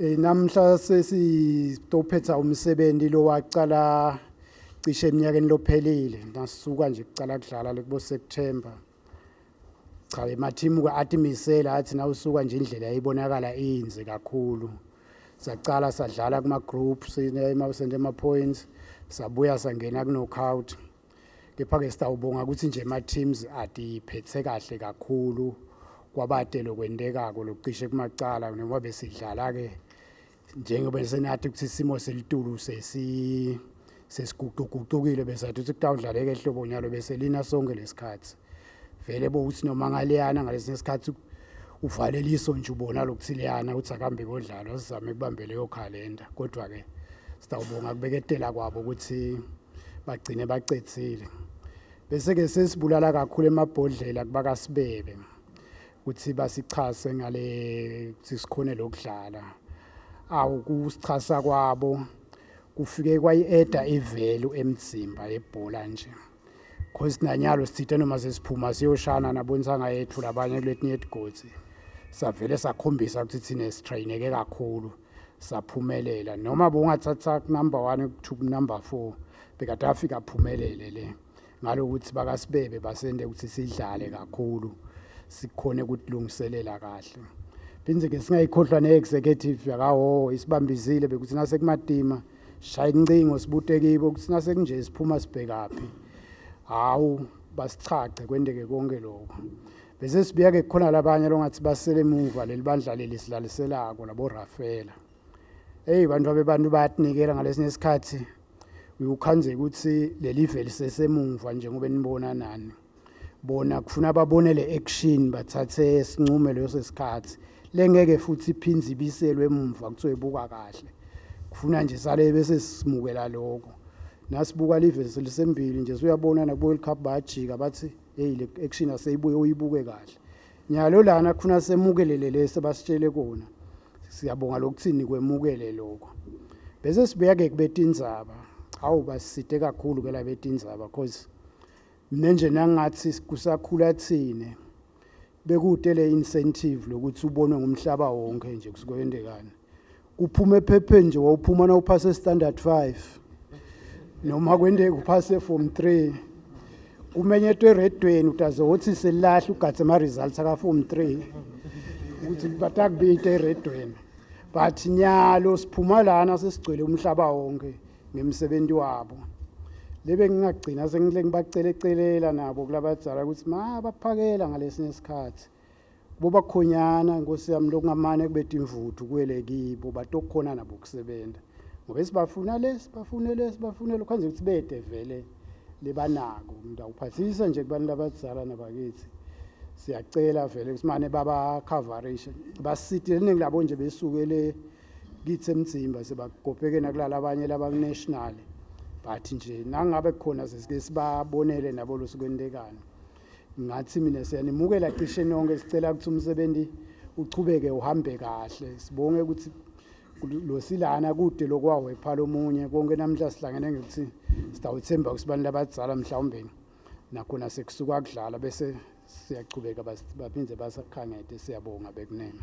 Namhla sesitophetha umsebenzi lowacala cishe eminyakeni lophelile, nasuka nje kucala kudlala lekubo September. Cha, emathimu ke atimisela, athi nawusuka nje indlela yayibonakala inze kakhulu. Sacala sadlala kuma groups, sente ama points, sabuya sangena ku knockout. Kepha ke sitawubonga ukuthi nje ama teams atiphethe kahle kakhulu, kwabate lokwentekako lokucishe kumacala noma besidlala ke njengoba senathi ukuthi isimo selitulu sesiguquguqukile, besathi ukuthi kutawudlaleka ehlobo, nyalo bese lina sonke lesikhathi. Vele bowuthi noma ngaleyana ngalesinye isikhathi uvale liso nje ubona lokuthi leyana uthi akuhambe kodlalwa, sizame kubambe leyo khalenda. Kodwa ke sitawubonga kubeketela kwabo ukuthi bagcine bacedzile. Bese ke sesibulala kakhulu emabhodlela kubakasibebe ukuthi basichase ngale ukuthi sikhone lokudlala. Awu, kusichasa kwabo kufike kwayi-adda i-value emzimba yebhola nje, cause nanyalo sithithe noma sesiphuma siyoshana nabontsanga yethu labanye kuletinye tigodzi, savele sakhombisa ukuthi thine sitrayineke kakhulu, saphumelela. Noma bowungathatha number 1 to number 4, bekade afika aphumelele le ngalokuthi bakasibebe basende ukuthi sidlale kakhulu, sikhone ukutilungiselela kahle. Phindze ke singayikhohlwa ne-executive yakaHhohho, isibambizile bekuthi nasekumatima shaya incingo sibute kibo ukuthi nasekunje siphuma sibhekaphi. Hawu, basichache kwenteke konke lokho. Bese sibuya ke kukhona labanye longathi basele emuva, leli bandla leli sidlaliselako labo Rafela. Hey, bantu abebantu bayatinikela. Ngalesinye isikhathi uyukhanze ukuthi leli veli sesemuva njengoba nibona nani, bona kufuna babone le action, bathathe sinqume leso sikhathi lengeke futhi iphindze ibiselwe emuva kuthiwe buka kahle. Kufuna nje sale bese simukela lokho. Nasibuka live selisembili nje, uyabona naku World Cup bayajika bathi, "Hey, le action aseyibuye uyibuke kahle." Nyalo lana kufuna semukele lesi basitshele kona. Siyabonga lokuthini kwemukele lokho. Bese sibuya ke kubetindzaba. Awu, basisite kakhulu ke labetindzaba, cause mina nje nangathi kusakhula thine bekude le incentive lokuthi ubonwe ngumhlaba wonke nje kusukwendekani, kuphuma ephepheni nje. Wawuphuma nawuphase standard 5 noma kwendeka uphase form 3, kumenyetwe eredweni, utaze wothi selahle ugadze ama results aka form 3 ukuthi batakubita eredweni. But nyalo siphuma lana sesigcwele umhlaba wonke ngemsebenzi wabo. Lebe ngingagcina sengile ngibacele celela nabo kulabadzala ukuthi ma baphakela ngalesinye isikhathi boba khonyana, nkosi yami, lokungamane kube timvuthu kuwele kibo, batokhona nabo kusebenza ngoba sibafuna le, sibafune le, sibafune lo khanze ukuthi bede vele lebanako. Ngidawuphathisa nje kubantu labadzala nabakithi, siyacela vele kusimane baba coverage, basitile liningi labo nje besukele kithi emdzimba, sebakopeke nakulala abanye laba national, but nje nangabe khona sesike sibabonele nabo losikwentekani. Ngathi mina siyanimukela cishe nonke, sicela ukuthi umsebenzi uchubeke uhambe kahle. Sibonge ukuthi lo silana kude lokwawepha lomunye konke namhla sihlangene ngekuthi sitawuthemba ukuthi bantu labadzala mhlawumbe nakhona sekusuka kudlala bese siyachubeka, baphindze basakhangete. Siyabonga bekunene.